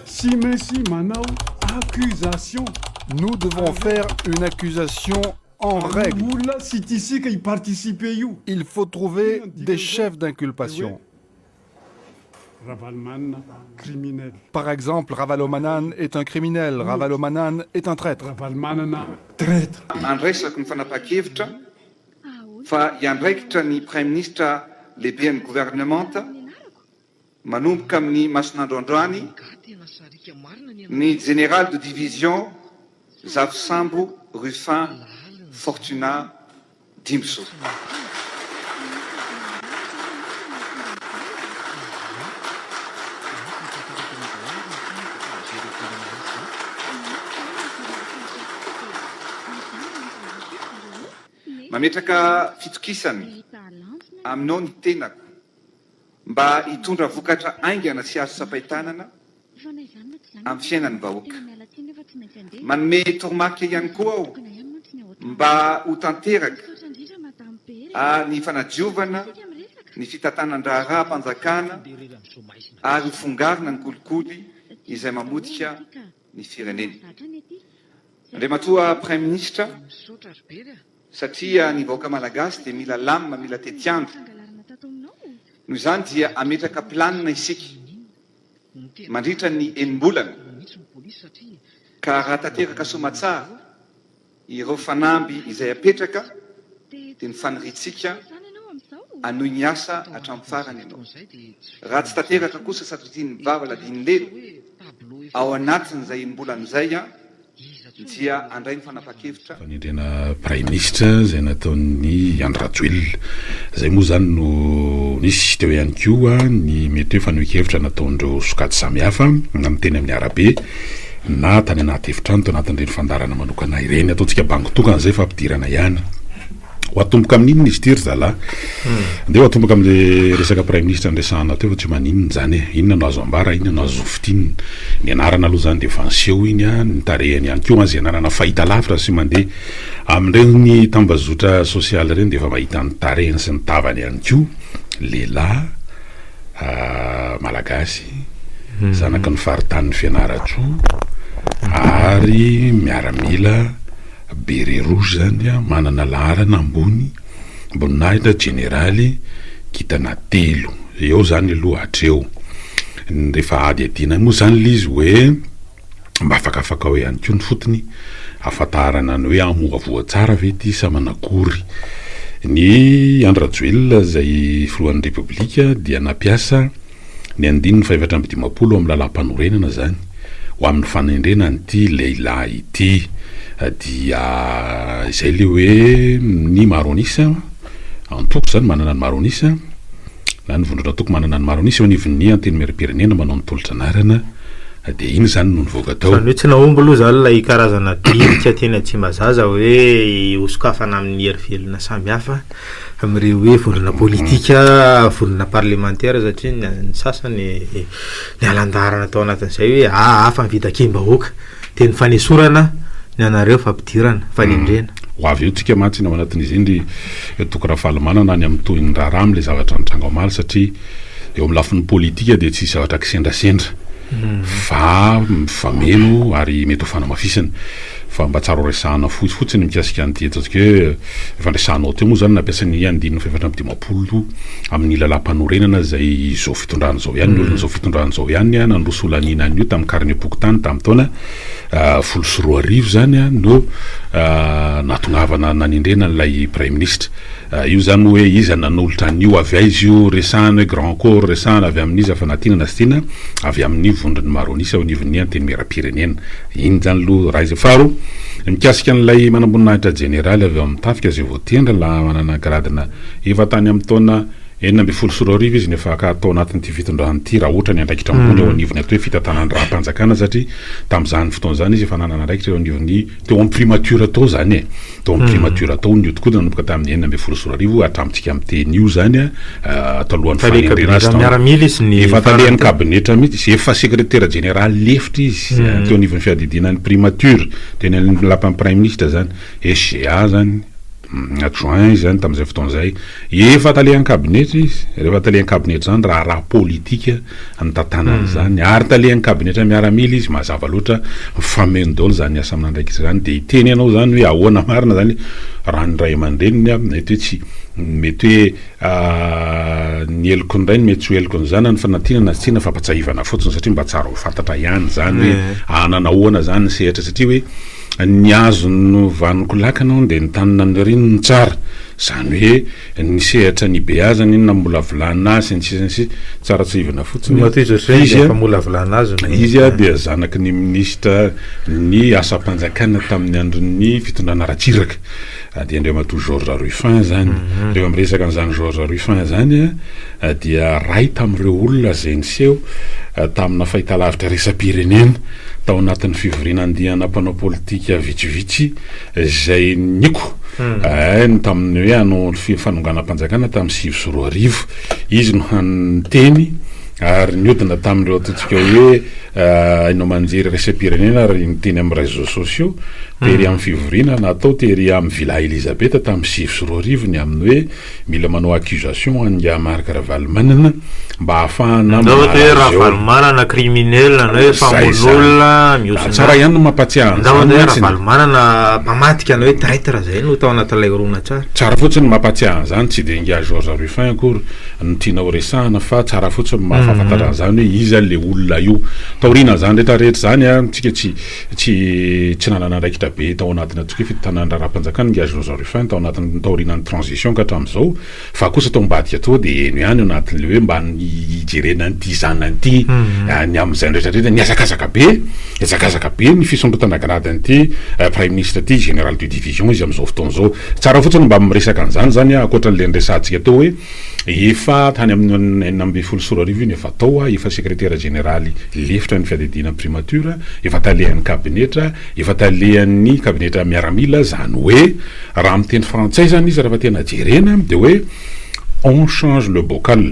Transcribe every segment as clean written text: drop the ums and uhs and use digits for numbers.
Tsy maintsy manao accusation. Nous devons faire une accusation en règle. Olona tsy tiantsika hi-participer io. Il faut trouver des chefs d'inculpation. Ravalomanana criminel. Par exemple, Ravalomanana est un criminel, Ravalomanana est un traître. Ravalomanana traître. Andraisako ny fanapahan-kevitra fa hiandraikitra ny Praiminisitra lehiben'ny governemanta manomboka amin'ny mason'andro androany ny Jeneraly de division Zafisambo Ruffin Fortunat Dimbisoa. Mametraka fitokisana aminao ny tenako mba hitondra vokatra haingana sy azo tsapain-tanana amin'ny fiainan'ny vahoaka. Manome toromarika ihany koa aho mba ho tanteraka ny fanadiovana ny fitantanan-draharaham-panjakana ary ho fongarina ny kolikoly izay mamotika ny firenena. Andriamatoa Praiminisitra, satria ny vahoaka Malagasy dia mila lamina, mila tetiandro. Noho izany dia hametraka planina isika mandritra ny enim-bolana ka raha tanteraka soamatsara ireo fanamby izay apetraka dia ny faniriantsika hanohy ny asa hatramin'ny farany ianao. Raha tsy tanteraka kosa satria ny vava ladian'ny lela ao anatin'izay enim-bolana izay dia handray ny fanapahan-kevitra. Fanendrena praiminisitra izay nataon'i Andry Rajoelina. Izay moa izany no nisy teo ihany koa ny mety hoe fanehoan-kevitra nataon'ireo sokajy samihafa na miteny amin'ny arabe na tany anaty efitrano tao anatin'ireny fandaharana manokana ireny. Ataontsika bango tokana izay fampidirana ihany. Ho atomboka amin'inona izy ity ry zalahy? Andeha ho atomboka amin'ilay resaka praiminisitra niresahana teo fa tsy maninona izany e. Inona no azo ambara, inona no azo fintinina? Ny anarana aloha izany dia efa niseho iny an, ny tarehiny ihany koa, izay anarana fahita lavitra sy mandeha amin'ireny tambazotra sosialy ireny dia efa mahita ny tarehiny sy ny tavany ihany koa. Lehilahy malagasy, zanaky ny faritanin'i Fianarantsoa ary miaramila. Béret rouge zany a, manana laharana ambony, boninahitra jeneraly, kintana telo. Eo zany aloha hatreo. Ny rehefa hadihadiana moa zany le izy hoe mba afakafaka ao ihany koa ny fotony ahafantarana ny hoe hamohavoha tsara ve ity sa manakory. Ny Andry Rajoelina izay filohan'ny Repoblika dia nampiasa Ny andininy fahefatra amby dimampolo amin'ny lalàmpanorenana izany ho amin'ny fanendrena an'ity lehilahy ity dia izay ilay hoe ny maro an'isa, antoko izany manana ny maro an'isa na ny vondron'antoko manana ny maro an'isa eo anivon'ny Antenimierampirenena manao ny tolotra anarana dia iny izany no nivoaka tao. Izany hoe tsy nahomby aloha izany ilay karazana dinika teny Tsimbazaza hoe hosokafana amin'ny hery velona samihafa. Amin'ireo hoe vondrona politika, vondrona parlemantera satria ny an'ny sasany niala an-daharana tao anatin'izay hoe aa fa ny fitakiam-bahoaka dia ny fanesorana ny anareo fampidirana, fanendrena. Ho avy eo tsika mantsy ny ao anatin'izy iny ry Toky Rafalimanana any amin'ny tohin'ny raharaha amin'ilay zavatra nitranga omaly satria eo amin'ny lafiny politika dia tsisy zavatra kisendrasendra fa mifameno ary mety ho fanamafisana. Fa mba tsara ho resahana fohy fotsiny mikasika an'ity ataontsika hoe efa niresahanao teo moa izany nampiasa ny andininy faha-54 amin'ny lalàmpanorenana izay izao fitondrana izao ihany, ny olon'izao fitondrana izao ihany nandroso ho laniana an'io tamin'ny karnem-pokontany tamin'ny taona 2010 izany no nahatongavana nanendrena an'ilay praiminisitra. Io izany moa hoe iza nanolotra an'io, avy aiza io, resahana hoe grand corps, resahana avy amin'iza fa na tiana na tsy tiana avy amin'ny vondron'ny maro an'isa eo anivon'ny Antenimierampirenena. Iny izany aloha raha izy. Faharoa, mikasika an'ilay manamboninahitra jeneraly avy ao amin'ny tafika izay voatendry laha manana gradina efa tany amin'ny taona 2016 izy no efa ka tao anatin'ity fitondrana ity raha ohatra ny andraikitra ambony eo anivon'ny atao hoe fitantanan-draharaham-panjakana satria tamin'izany fotoana izany izy efa nanana andraikitra eo anivon'ny teo amin'ny primature tao izany e. Tao amin'ny primature tao nihodinkodina nanomboka tamin'ny 2016 hatramintsika miteny io izany talohan'ny Tale fanendrena azy kabinetra tao. miaramila izy ny Efa farany talehan'ny teo. kabinetra mihitsy izy, efa sekretera jeneraly lefitra izy teo anivon'ny fiadidiana ny primature, teny amin'ny lapan'ny praiminisitra izany, SGA izany. Adjoint izy zany tamin'izay fotoana izay. Efa tale an-kabinetra izy, rehefa tale an-kabinetra izany raharaha politika nitantanany izany. Ary tale an-kabinetra miaramila izy, mazava loatra, mifameno daholo izany asa aman'andraikitra izany. Dia hiteny ianao izany hoe ahoana marina izany raha ny ray aman-dreniny mety hoe tsy, mety hoe ny heloky ny rainy mety tsy ho heloky ny zanany fa na tiana na tsy tiana fampatsiahivana fotsiny satria mba tsara ho fantatra ihany izany hoe hanana ahoana izany ny sehatra satria hoe ny azon'ny vanoko lakana hono dia ny tany naniriany no tsara, izany hoe ny sehatra nibeazany iny namolavolana azy sy ny sisa sy ny sisa, tsara tsiahivana fotsiny Matoa izy ohatran'izay izy dia famolavolana azy no izy dia zanaky ny minisitra ny asam-panjakana tamin'ny andron'ny fitondrana Ratsiraka. Dia Andriamatoa Georges Ruffin izany. Rehefa miresaka an'izany Georges Ruffin izany dia ray tamin'ireo olona izay niseho tamina fahitalavitra iraisam-pirenena tao anatin'ny fivoriana andiana mpanao politika vitsivitsy izay nioko ny tamin'ny hoe hanao fanonganam-panjakana tamin'ny 2009. Izy no hany niteny ary niodina tamin'ireo ataontsika hoe haino aman-jery iraisam-pirenena ary niteny amin'ny réseaux sociaux tery amin'ny fivoriana natao tery amin'ny Villa Elisabeth tamin'ny 2009 ny amin'ny hoe mila manao accusation an'ingahy Marc Ravalomanana mba hahafahana Ndao manala ohatra hoe azy eo. Ravalomanana criminel na hoe Zay mpamono zany. olona mihosina. Tsara ihany ny mampatsiahy Ndao an'izany ohatra hoe mantsy. Ravalomanana mpamadika na hoe traitre zay no tao anatin'ilay horonantsary. Tsara fotsiny ny mampatsiahy an'izany, tsy dia ingahy Georges Ruffin akory no tiana ho resahana fa tsara fotsiny ny mahafantatra an'izany hoe iza le olona io. Taorian'izany rehetra rehetra izany an, tsika tsy tsy tsy nanana andraikitra be tao anatin'ny antsoiko hoe fitantanana raharaham-panjakana ingahy Georges Ruffin tao anatin'ny taorianan'ny transition ka hatramin'izao fa kosa tao ambadika tao dia heno ihany ao anatin'ilay hoe mba hijerena an'ity zanany ity ny amin'izay rehetra rehetra nihazakazaka be nihazakazaka be ny fisondrotana grade an'ity praiminisitra ity général de division izy amin'izao fotoana izao. Tsara fotsiny mba miresaka an'izany izany ankoatra an'ilay niresahantsika teo hoe Efa tany amin'ny 2016 io no efa tao, efa sekretera jeneraly lefitra ny fiadidiana ny primature, efa talehan'ny kabinetra, efa talehan'ny kabinetra miaramila, izany hoe raha amin'ny teny frantsay izany izy rehefa tena jerena dia hoe on change le bocal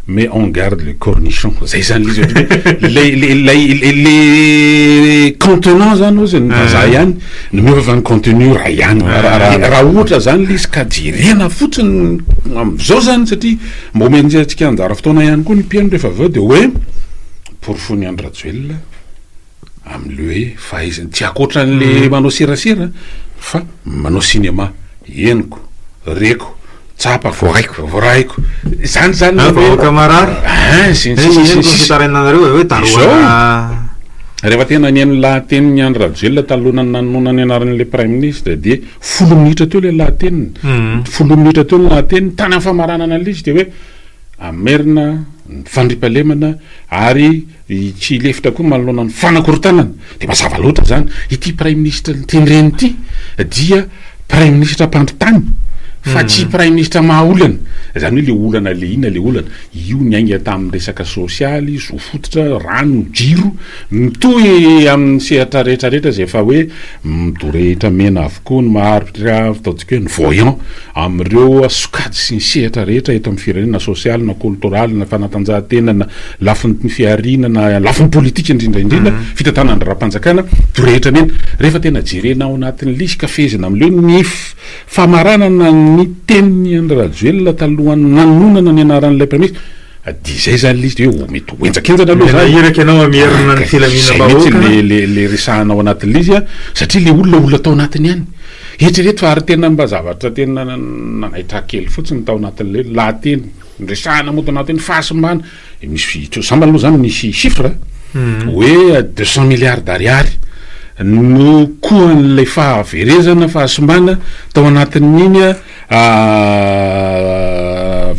mais on garde le cornichon, zay izany ilay izy ohatran'ny hoe ilay ilay ilay le contenant izany hozy ny vazaha ihany no miova fa ny contenu iray ihany. Raha ohatra izany ilay izy ka jerena fotsiny amin'izao izany satria mba omentsika anjara fotoana ihany koa ny mpihaino rehefa avy eo dia hoe porofoin'i Andry Rajoelina amin'ilay hoe fahaizany, tsy ankoatran'ilay manao serasera fa manao cinéma, henoko, reko, tsapako, Voaraiko. voaraiko, izany izany Ah, vahoaka marary. Hein, sy ny sisa sy Henoko ny ny sisa. fitarainanareo hoe darohana. Rehefa tena nihaino ny lahatenin'i Andry Rajoelina talohan'ny nanonona ny anaran'ilay Praiminisitra dia folo minitra teo ilay lahateniny, folo minitra teo ny lahateniny, tany amin'ny famaranana an'ilay izy dia hoe hamerina ny fandriampahalemana ary tsy hilefitra koa manoloana ny fanakorontanana. Dia mazava loatra izany, ity Praiminisitra nitendreny ity dia Praiminisitra mpandry tany fa tsy Praiminisitra maha olana. Izany hoe ilay olana ilay inona ilay olana? Io niainga tamin'ny resaka sosialy, zo fototra, rano, jiro, mitohy amin'ny sehatra rehetra rehetra izay efa hoe midorehitra mena avokoa ny maharitra ataontsika hoe ny voyant amin'ireo sokajy sy ny sehatra rehetra eto amin'ny firenena na sosialy na koltoraly na fanatanjahantena na lafiny fihariana na lafiny politika indrindra indrindra fitantanana raharaham-panjakana dorehitra mena. Rehefa tena jerena ao anatin'ny lisy ka fehezina amin'ilay hoe ny Famaranana ny tenin'i Andry Rajoelina talohan'ny nanononana ny anaran'ilay Praiminisitra, dia izay izany ilay izy dia hoe mety ho henjakenjana aloha izany. Mila iraka ianao hamerina ny filaminam-bahoaka. Izay mihitsy ilay ilay resahana ao anatin'ilay izy an, satria ilay olona olona tao anatiny ihany. Eritrereto fa ary tena mba zavatra tena nanaitra ahy kely fotsiny tao anatin'ilay lahateny niresahana moa tao anatin'ny fahasimbana. Misy sambany aloha zany misy chiffre hoe 200 milliards d'ariary no kohan'ilay fahaverezana fahasimbana tao anatin'iny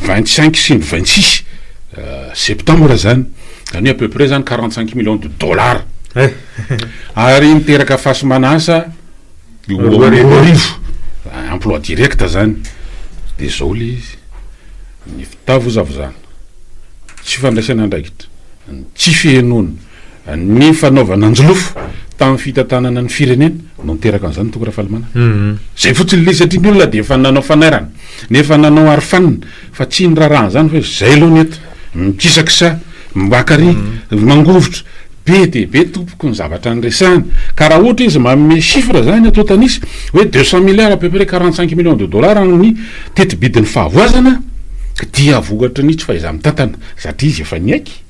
25 sy ny 26 septembre zany, zany hoe à peu près zany 45 millions de dollars ary niteraka fahasimbana asa 2000 emploi direct zany, de zao le izy. Ny fitavozavozana, tsy fandraisana andraikitra, ny tsy fihenoana, ny fanaovana anjolofo tamin'ny fitantanana ny firenena no niteraka an'izany Toky Rafalimanana. Izay fotsiny ilay izy satria ny olona dia efa nanao fanairana, nefa nanao arofanina fa tsy niraharaha an'izany fa hoe izay aloha ny eto, mikisakisa, maka ary, mangovitra. Be dia be tompoko ny zavatra niresahana. Ka raha ohatra izy manome chiffre zany antontan'isa hoe 200 milliards à peu près 45 millions de dollars ny tetibidin'ny fahavoazana dia vokatry ny tsy fahaiza-mitantana satria izy efa niaiky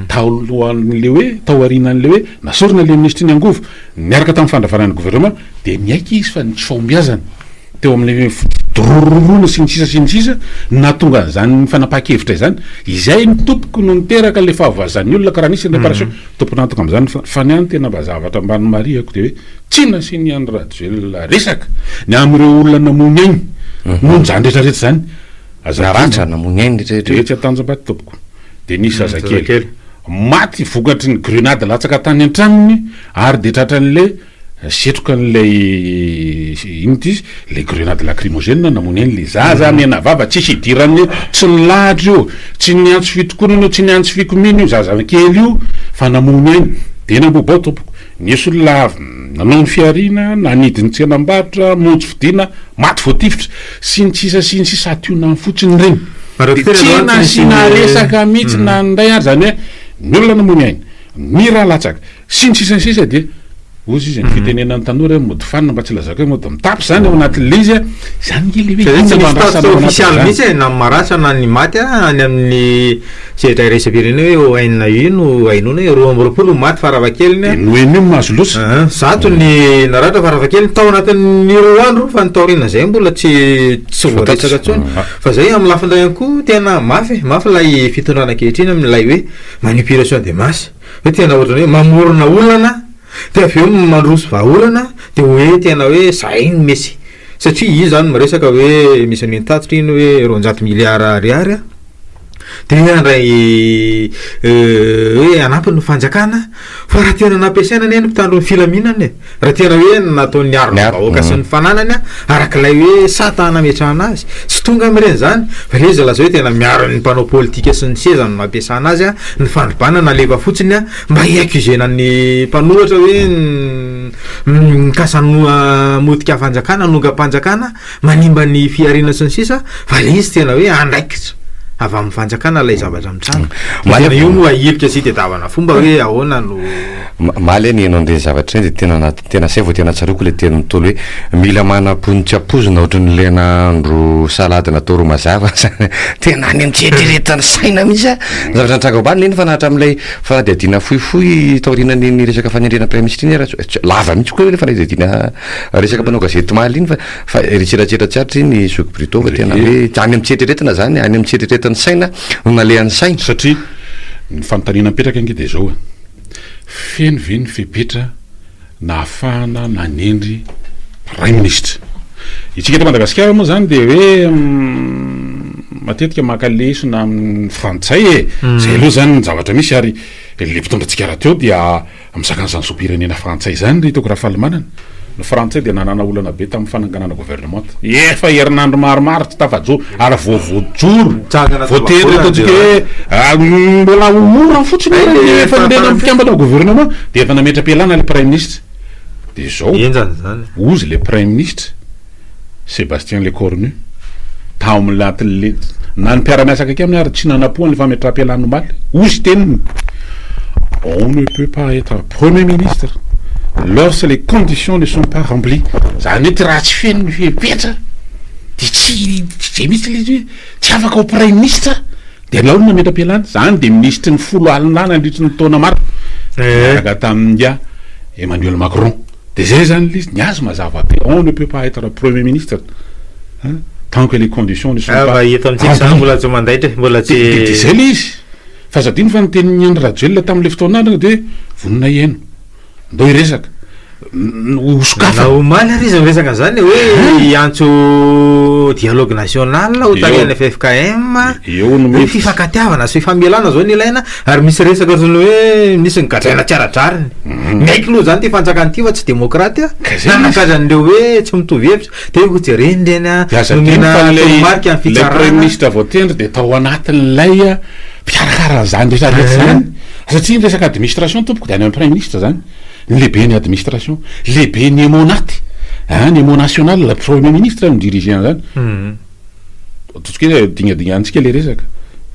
talohan'le hoe taorianan'le hoe nasorina le minisitry ny angovo niaraka tamin'ny fandravana ny gouvernement dia niaiky izy fa ny tsy fahombiazana teo amin'ilay fidorororoana sy ny sisa sy ny sisa no nahatonga an'izany fanapahan-kevitra izany. Izay ny tompoko no niteraka ilay fahavoazan'ny olona ka raha nisy ny réparation, tompon'antoka amin'izany fa fa ny ahy ny tena mba zavatra mba nomarihako dia hoe tsy nasian'i Andry Rajoelina resaka ny amin'ireo olona namoy ny ainy noho izany rehetra rehetra izany. Aza Naratra, adino namoy ny ainy rehetra rehetra io. Etsy Antanjombato tompoko dia nisy zazakely maty vokatry ny grenade latsaka tany an-tranony ary dia tratran'ilay Setroka an'ilay inona ity izy, ilay grenade lacrymogène namono an'ilay zaza menavava, tsisy idiran'ny tsy nilahatra io, tsy niantso fitokonana io, tsy niantso fikomiana io zaza kely io fa namono aina. Dia namboabao tompoko, nisy olona avy nanao ny fihariana, nanidy ny tsenam-barotra, monjy fodiana, maty voatifitra, sy ny sisa sy ny sisa, ationany fotsiny ireny. Dia tsy nasiana resaka mihitsy na ny iray ary, izany hoe ny olona namono aina, ny ra latsaka, Sy ny sisa ny sisa dia hozy izy ny fitenenan'ny tanora hoe mody fanina mba tsy lazako hoe mody mitapy zany ao anatin'ilay izy a, zany nge le hoe Satria tsy inona no misy andrasana tatitra ao ofisialy anatin'izany. mihitsy e, na ny maratra na ny maty a, any amin'ny sehatra iraisam-pirenena hoe ONU no ahenoana hoe 22 no maty farafahakeliny a. Dia ny ONU no mahazo loza. Aa, 100 ny naratra farafahakeliny tao anatin'ny 2 andro fa ny taorian'izay mbola tsy tsy voaresaka intsony. Fa zay amin'ny lafiny iray ihany koa tena mafy e, mafy ilay fitondrana ankehitriny amin'ilay hoe manipulation des masses. Hoe tena ohatran'ny hoe mamorona olana dia avy eo mandroso vahaolana dia hoe tena hoe zahay no messie. Satria izy zany miresaka hoe misy an'iny tatitra iny hoe 200 miliara ariary a, dia handray hoe hanampy ny fanjakana fa raha tena nampiasaina anie ny mpitandro ny filaminana e. Raha tena hoe natao niaro ny vahoaka sy ny fananany araka ilay hoe sata nametrahana azy, tsy tonga amin'ireny izany, fa ilay izy lazao hoe tena miaro ny mpanao politika sy ny seza no nampiasana azy, ny fandrobana nalefa fotsiny mba hi-accuser-na ny mpanohitra hoe mikasa hamotika fanjakana, hanongam-panjakana. manimba ny fihariana sy ny sisa fa ilay izy tena hoe andraikitra avy amin'ny fanjakana ilay zavatra mitranga. Tena io no ahilika sy itadiavana fomba hoe ahoana no. Omaly aho nihaino an'ireny zavatra ireny dia tena anaty tena zay vao tena tsaroako ilay tenin'ny Ntaolo hoe mila manam-po ny tsy ampoizina ohatran'ilay nahandro salady natao ro mazava zany. Tena any amin'ny tsy eritreretin'ny saina mihitsy a! Ny zavatra nitranga omaly neny fa na hatramin'ilay fanadihadiana fohifohy taorianan'iny resaka fanendrena praiminisitra iny ary tsy lava mihitsy koa ilay fanadihadiana Resaka mpanao gazety omaly iny fa fa eritseratsetra tsy aritra iny zoky Bruto fa tena hoe any amin'ny tsy eritreretina zany, any amin'ny tsy eritreretin'ny saina no nalehan'ny saina. Satria ny fanontaniana mipetraka ange dia izao e, feno ve ny fepetra nahafahana nanendry praiminisitra? Isika eto Madagasikara moa izany dia hoe matetika maka lesona amin'ny frantsay e, izay aloha izany ny zavatra misy ary ilay mpitondra antsika rahateo dia Mizaka an'izany zom-pirenena frantsay izany ry Toky Rafalimanana. Ny frantsay dia nanana olana be tamin'ny fananganana gouvernement. Efa herinandro maromaro tsy tafajoro ary vao voajoro. Voatery ataontsika hoe mbola ho mora fotsiny ary ny fanendrena ny mpikambana ao gouvernement dia efa nametra-pialana ilay praiminisitra. Dia izao, hozy ilay praiminisitra. Sébastien Lecornu, tao amin'ny anatin'le na ny mpiara-miasa akaiky aminy ary tsy nanapohany le fametraham-pialany omaly. Hoy izy teniny, On ne peut pas être Premier ministre lorsque les conditions ne sont pas remplies. Zany hoe ty raha tsy feno ny fepetra de tsy tsy zay mihitsy le izy hoe tsy afaka ho praiminisitra de alao ny nametra-pialana. Zany de minisitry ny folo alina nandritry ny taona maro niaraka tamin'ingahy Emmanuel Macron. De zay zany le izy, ny azy mazava be, on ne peut pas être premier ministre hein, tant que les conditions ne sont Ah, pas fa eto amintsika zany mbola tsy mandaitra e, mbola tsy. De de zay le izy, fa aza adino fa ny tenin'i Andry Rajoelina tamin'ilay fotoana andriny de hoe vonona hihaino, ndao hiresaka, ho sokafana. Na omaly ary izy niresaka an'izany e, hoe hiantso dialogue national ho tarihan'ny ffkm, Eo no hoe mety. fifankatiavana sy fifamelana zao no ilaina, Ary misy resaka ohatran'ny hoe misy ny gadraina tsy ara-drariny. Miaiky aloha zany ity fanjakana ity fa tsy demokraty a. Nanagaja an'ireo hoe tsy mitovy hevitra. Dia ho jereny ireny a, Dia aza adino nomena fa ilay toromarika ny ilay fitsarana. praiminisitra voatendry dia tao anatin'ilay mpikarakara an'izany rehetra rehetra izany. Satria ny resaka administration tompoko dia any amin'ny praiminisitra izany. Ny lehiben'ny administration, lehiben'ny Emmonat, an, ny Emmo national, premier ministre no mi-diriger an'izany. Ataontsika hoe dingadinganintsika ilay resaka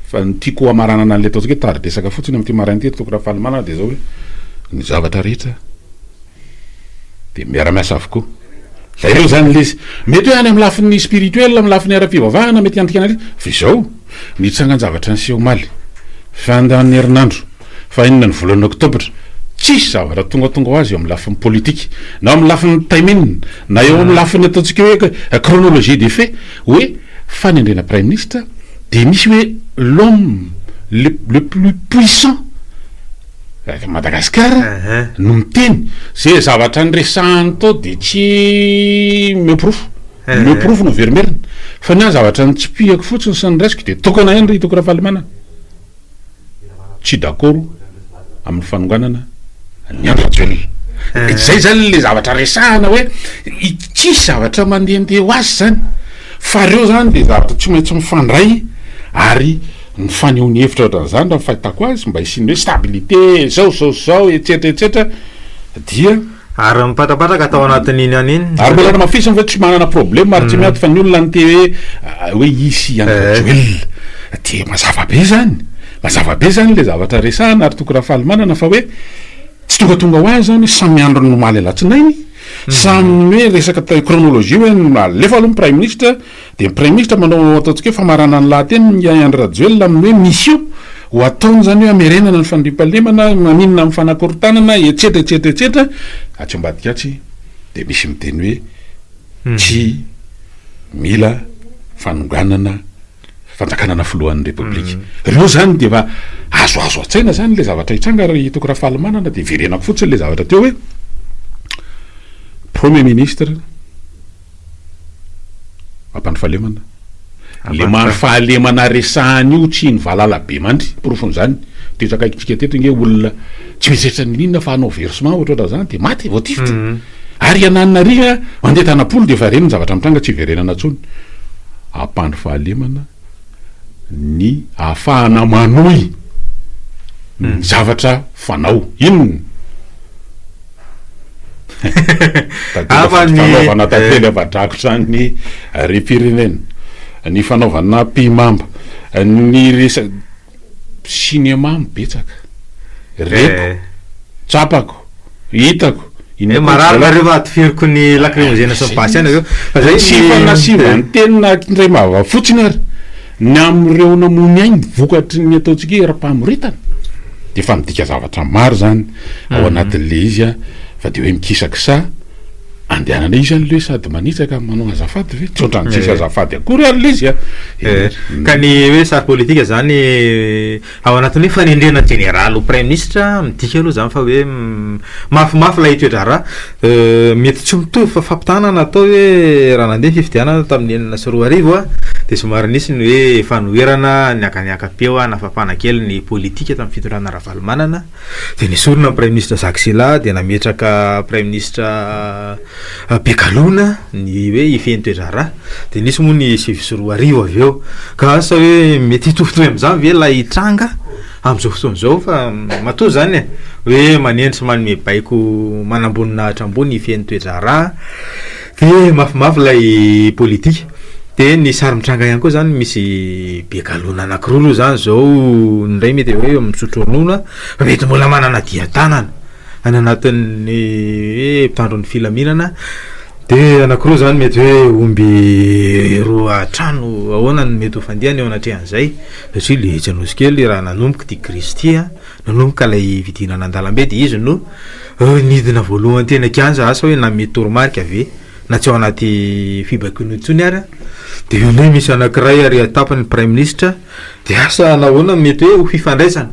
fa ny tiako hamaranana an'ilay ataontsika hoe tari-dresaka fotsiny amin'ity maraina ity ry Toky Rafalimanana dia izao hoe. Ny zavatra rehetra dia miara-miasa avokoa. Zay aloha zany ilay izy. Mety hoe any amin'ny lafiny spirituel, amin'ny lafiny ara-pivavahana mety handikana an'ilay izy, fa izao, ny tsangan-javatra niseho omaly, fandan'ny herinandro, fahenina ny volana oktobra, tsisy zavatra tongatonga ho azy eo amin'ny lafiny politika, na eo amin'ny lafiny timing, na eo amin'ny lafiny ataontsika hoe chronologie des faits, hoe fanendrena praiminisitra dia misy hoe l'homme le le plus puissant Madagasikara no miteny, ze zavatra niresahany tao de tsy omeo porofo, omeo porofo no averimerina, fa ny ahy zavatra nitsipihako fotsiny sy niraisiko de tokana ihany ry Toky Rafalimanana, tsy dakoro amin'ny fanonganana an'i Andry Rajoelina, zay zany le zavatra resahana hoe tsisy zavatra mandehandeha ho azy zany, fa reo zany de zavatra tsy maintsy mifandray ary Ny fanehoany hevitra ohatran'izany raha ny fahitako azy mba hisian'ny hoe stabilité zao zao zao etsetra etsetra dia. Ary mipatrapatraka tao anatin'iny any iny. Ary mbola namafisiny fa tsy manana problème ary tsy miady fa ny olona niteny hoe hoe hisy Andry Rajoelina. Dia mazava be zany, mazava be zany le zavatra resahana ary Toky Rafalimanana fa hoe tsy tongatonga ho azy zany hoe samy andron'ny omaly alatsinainy, samy hoe resaka chronologie hoe alefa aloha ny praiminisitra, Dia ny Praiminisitra manao ataontsika hoe famaranana ny lahateniny ingahy Andry Rajoelina amin'ny hoe mission ho ataony izany hoe hamerenana ny fandriampahalemana, maninona amin'ny fanakorontanana, etsetra etsetra etsetra, atsy ambadika atsy dia misy miteny hoe tsy mila fanonganana fanjakanana filohan'ny Repoblika. Ireo izany dia efa azoazo an-tsaina izany ilay zavatra hitranga ry Toky Rafalimanana dia verenako fotsiny ilay zavatra teo hoe Premier ministre Mampandry fahalemana. Le mandry fahalemana resahana io tsy ny valala be mandry, porofon'izany teto akaikintsika teto nge olona tsy mieritreritra n'inon'inona fa hanao versement ohatra ohatran'izany de maty voatifitra. Ary iananina ary a mandeha tanam-polo de efa reny ny zavatra mitranga tsy hiverenana intsony. Hampandry fahalemana ny ahafahana manohy ny zavatra fanao. Inona? Hafa ny fanaovana tantely afa-drakotra ny harem-pirenena, ny fanaovana ampihimamba, ny resa cinéma betsaka. Reko, tsapako, hitako. Inona koa Marary nareo fa tifiriko ny lacrymogène sy ny basy any avy eo. Fa zay Tsy fanasivan-teny na indray vava fotsiny ary. Ny amin'ireo namoy ny ainy vokatry ny ataontsika hoe herim-pamoretana dia efa midika zavatra maro izany ao anatin'ilay izy fa dia hoe mikisakisa andehanana io izany ilay hoe sady manitsaka manao azafady ve? Tsy ohatran'ny tsisy azafady akory ary ilay izy a! Ka ny hoe sary politika izany Ao anatin'ny hoe fanendrena jeneraly ho praiminisitra, midika aloha izany fa hoe mafimafy ilay toe-draharaha. Mety tsy mitovy fa fampitahana natao hoe raha nandeha ny fifidianana tamin'ny 2006 dia somary nisy ny hoe fanoherana niakaniaka-peo nafafana kely ny politika tamin'ny fitondrana Ravalomanana. Dia nesorina ny praiminisitra Jacques Sylla dia nametraka praiminisitra Be galona ny hoe hifehy ny toe-draharaha. Dia nisy moa ny 2009 avy eo. Ka asa hoe mety hitovitovy amin'izany ve ilay tranga amin'izao fotoana izao fa matoa izany e, hoe manendry sy manome baiko manamboninahitra ambony hifehy ny toe-draharaha dia mafimafy ilay politika. Dia ny sary mitranga ihany koa izany misy be galona anankiroa aloha izany izao, ny iray mety hoe misotro ronono fa mety mbola manana dian-tanana. any anatin'ny hoe mpitandro ny filaminana de anakiroa zany mety hoe omby roa trano ahoana no mety ho fandehany eo anatrehan'izay satria le etsy Anosikely raha nanomboka ity crise ity a nanomboka ilay fidinana an-dalambe de izy no nidina voalohany teny an-kianja asa hoe nanome toromarika ve na tsy ao anaty fibaikoana intsony ary de eo indray misy anakiray ary an-tampony praiminisitra Dia asa nahoana no mety hoe ho fifandraisana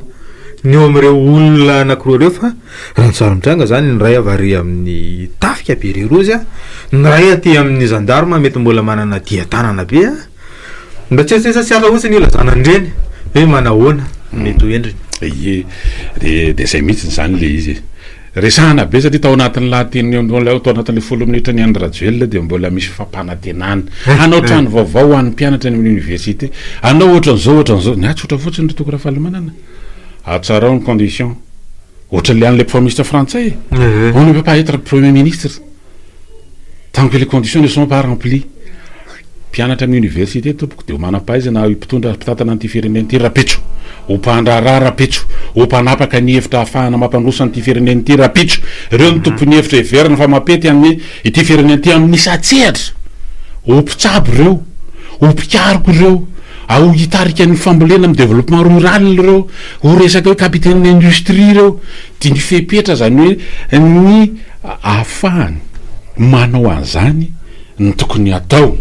ny eo amin'ireo olona anankiroa ireo fa raha ny zava-mitranga izany ny iray avy ary amin'ny tafika béret rouge ny iray aty amin'ny gendarme mety mbola manana dian-tanana be a! Mba tsy tsy tsy hafa mihitsy ny ilazana an'ireny hoe manahoana no mety ho endriny. Ie, dia dia izay mihitsy izany ilay izy e. Resahana be satria tao anatin'ny lahateny tao anatin'ilay folo minitra ny Andry Rajoelina dia mbola misy fampanantenana hanao trano vaovao ho an'ny mpianatra any amin'ny université, hanao ohatran'izao ohatran'izao, ny ahy tsotra fotsiny ry Toky Rafalimanana, hatsarao ny condition, ohatran'ilay an'ilay praiminisitra frantsay e, on ne peut pas être premier ministre tant que les conditions ne sont pas remplies. Mpianatra amin'ny université tompoko dia ho manam-pahaizana mpitondra mpitantana an'ity firenena ity rahampitso. Ho mpandraharaha rahampitso, ho mpanapaka ny hevitra ahafahana mampandroso an'ity firenena ity rahampitso. Ireo no tompon'ny hevitra heverina fa mampety amin'ny ity firenena ity amin'ny isan-tsehatra. Ho mpitsabo ireo, ho mpikaroka ireo, ho hitarika ny fambolena amin'ny développement rural ireo, ho resaka hoe capitaine d'industrie ireo. Dia ny fepetra izany hoe ny ahafahany manao an'izany no tokony hatao.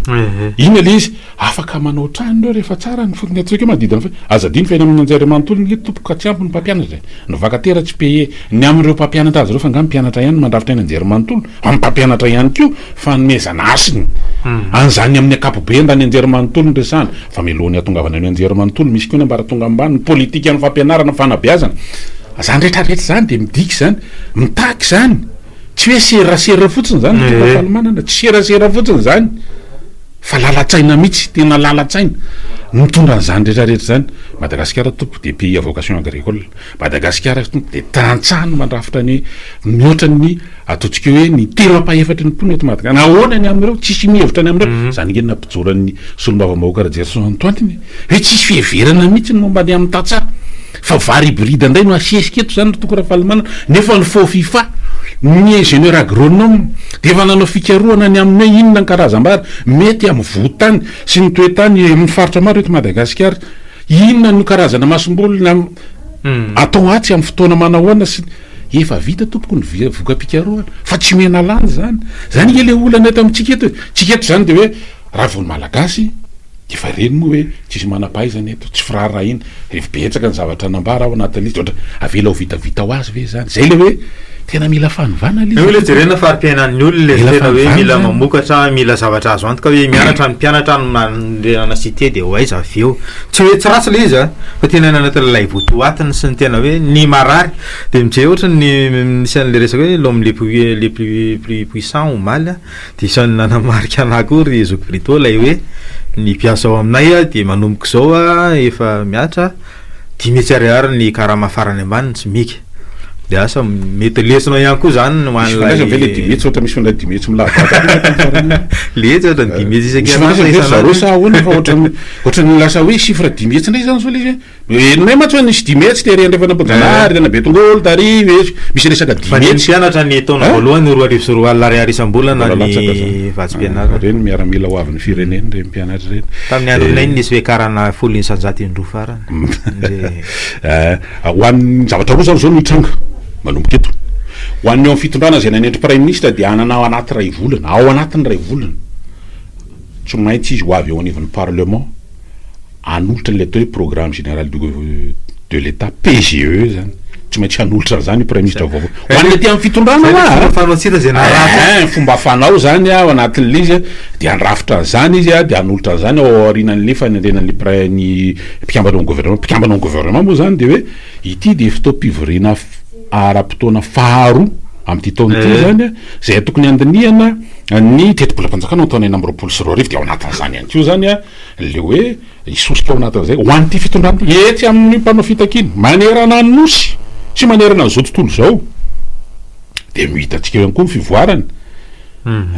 Inona ilay izy? Afaka manao trano ireo rehefa tsara ny fotony antsika manodidina ny Aza adino fa eny amin'ny anjerimanontolo ny tompoko ka tsy ampy ny mpampianatra e! Ny vacataire tsy paye ny amin'ireo mpampianatra azy ireo fa angaha ny mpianatra ihany no mandrafitra eny anjerimanontolo? Amin'ny mpampianatra ihany koa fanomezana hasiny an'izany amin'ny ankapobeny raha ny anjerimanontolo no resahana fa mialohan'ny hahatongavana eny anjerimanontolo misy koa ny ambaratonga ambany ny politikan'ny fampianarana fanabeazana izany rehetra rehetra izany dia midika izany mitaky izany tsy hoe serasera fotsiny izany ry Ravalomanana tsy serasera fotsiny izany Fa lalan-tsaina mihitsy, tena lalan-tsaina mitondra an'izany rehetra rehetra izany. Madagasikara tompoko dia pays à vocation agricole. Madagasikara tompoko dia tantsaha no mandrafitra ny mihoatra ny ataontsika hoe ny telo ampahefatry ny mponina eto Madagasikara. Nahoana ny amin'ireo? Tsisy mihevitra ny amin'ireo. Izany ange no nampijoran'ny solombavambahoaka Rajerison Antoine e. Hoe tsisy fiheverana mihitsy ny momba ny amin'ny tantsaha. Fa vary hybride indray no asesika eto zany ry Toky Rafalimanana, nefa ny Fofifa, ny ingénieur agronome dia efa nanao fikarohana ny amin'ny hoe inona ny karazam-bary mety amin'ny vohon-tany sy ny toe-tany amin'ny faritra maro eto Madagasikara, inona no karazana masomboly na atao atsy amin'ny fotoana manahoana sy efa vita tompoko ny voka-pikarohana fa tsy omena lanja izany, izany ange ilay olana eto amintsika eto e, tsika eto izany dia hoe raha vao ny Malagasy Efa reny moa hoe tsisy manam-pahaizana eto, tsy firaharahiana, rehefa betsaka ny zavatra nambara ao anatin'ilay izy, ohatra avela ho vitavita ho azy ve izany? Izay ilay hoe tena mila fanovana ilay izy. Io ilay jerena fari-piainan'ny olona e, Mila tena hoe fanovana mila izany. mamokatra, mila zavatra azo antoka hoe mianatra ny mpianatra no nanorenana cité dia ho aiza avy eo. Tsy hoe tsy ratsy ilay izy a, fa tena any anatin'ilay votoatiny sy ny tena hoe ny marary dia mijery ohatra ny misy an'ilay resaka hoe l'homme le plus le plus plus puissant omaly a. Dia isan'ny nanamarika anah koa ry zoky Brito ilay hoe ny mpiasa ao aminay dia manomboka izao efa mihatra 500 ariary ny karama farany ambany ny SMIC. Dia asa mety lesona ihany koa izany ho Misy an'ilay fifandraisany ve ilay 500 ohatra misy olona 500 milahadahatra koa tamin'ny farany iny? Le hetsy ohatra ny 500 Misy isan-kerinandro fifandraisany ve ry zareo isan'andro. sa ahoana fa ohatran'ny ohatran'ny lasa hoe chiffre 500 indray izany izao ilay izy hoe Henonay mantsy hoe nisy 500 tery Andrefanambohijanahary, tena Betongolo, tary, misy resaka Fa ny 500. mpianatra ny taona Hein? voalohany 2002 ariary isam-bolana Mbola latsaka ny zany. vatsim-pianarana. Ireny miaramila ho avin'ny firenena ireny mpianatra ireny. Tamin'ny andronay nisy fiakarana folo isan-jato indroa farany. Ndre. Eh, ho an'ny zavatra roa zany zao no hitranga manomboka eto. Ho an'ny eo amin'ny fitondrana izay nanendry praiminisitra dia hanana ao anaty iray volana, ao anatin'ny iray volana tsy maintsy izy ho avy eo anivon'ny parlement hanolotra an'ilay atao hoe programme général du de l'Etat, PGE, zany. Tsy maintsy hanolotra an'izany io praiminisitra vaovao. Ho an'ny aty amin'ny fitondrana Zay hoa fomba fanao tsy hita izay naratra. Ein, fomba fanao zany ao anatin'ilay izy dia handrafitra an'izany izy dia hanolotra an'izany ao aorianan'ilay fanendrena an'ilay pra- ny mpikambana ao amin'ny gouvernement. Mpikambana ao amin'ny gouvernement moa zany dia hoe ity dia fotoam-pivoriana ara-potoana faharoa amin'ity taona ity zany izay tokony handinihana ny tetibolam-panjakana ho taona 2026 dia ao anatin'izany ihany koa zany Le hoe hisosika ao anatin'izay ho an'ity fitondrana ity, etsy amin'ny mpanao fitakiana manerana ny Nosy sy manerana an'izao tontolo izao dia ho hitantsika eo ihany koa ny fivoarany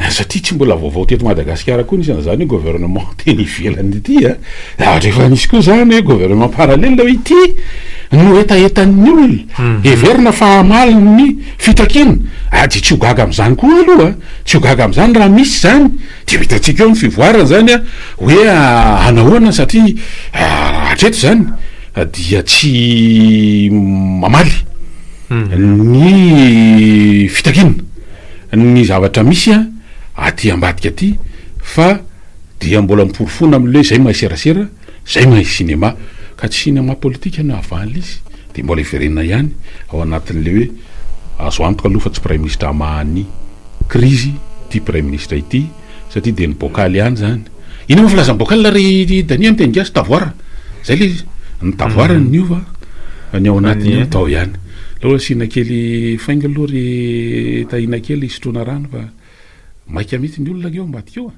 satria tsy mbola vaovao teto Madagasikara koa nisy an'izany hoe gouvernement teny ivelany ity a, zavatra efa nisy koa izany hoe gouvernement parallèle hoe ity no hetahetan'ny olona, heverina fa hamaly ny fitakiana, ary dia tsy ho gaga amin'izany koa aloha, tsy ho gaga amin'izany raha misy izany. Dia ho hitantsika eo ny fivoarana izany hoe hanahoana satria hatreto izany dia tsy mamaly ny fitakiana ny zavatra misy aty ambadika aty fa dia mbola miporofoana amin'ilay hoe izay mahay serasera, izay mahay cinéma ka tsy cinéma politika no havahan'ilay izy dia mbola hiverenana ihany ao anatin'ilay hoe azo antoka aloha fa tsy praiminisitra hamaha ny Krizy ity praiminisitra ity satria dia ny bocal ihany zany. Inona moa filazan'ny bocal ry Dania amin'ny teny gasy? Tavoara. Zay le izy. Ny tavoara no niova fa ny ao anatiny io tao ihany. Aleo asiana kely faingo aloha ry Tahiana kely hisotroana rano fa maika mihitsy ny olona ange ao ambadika ao a.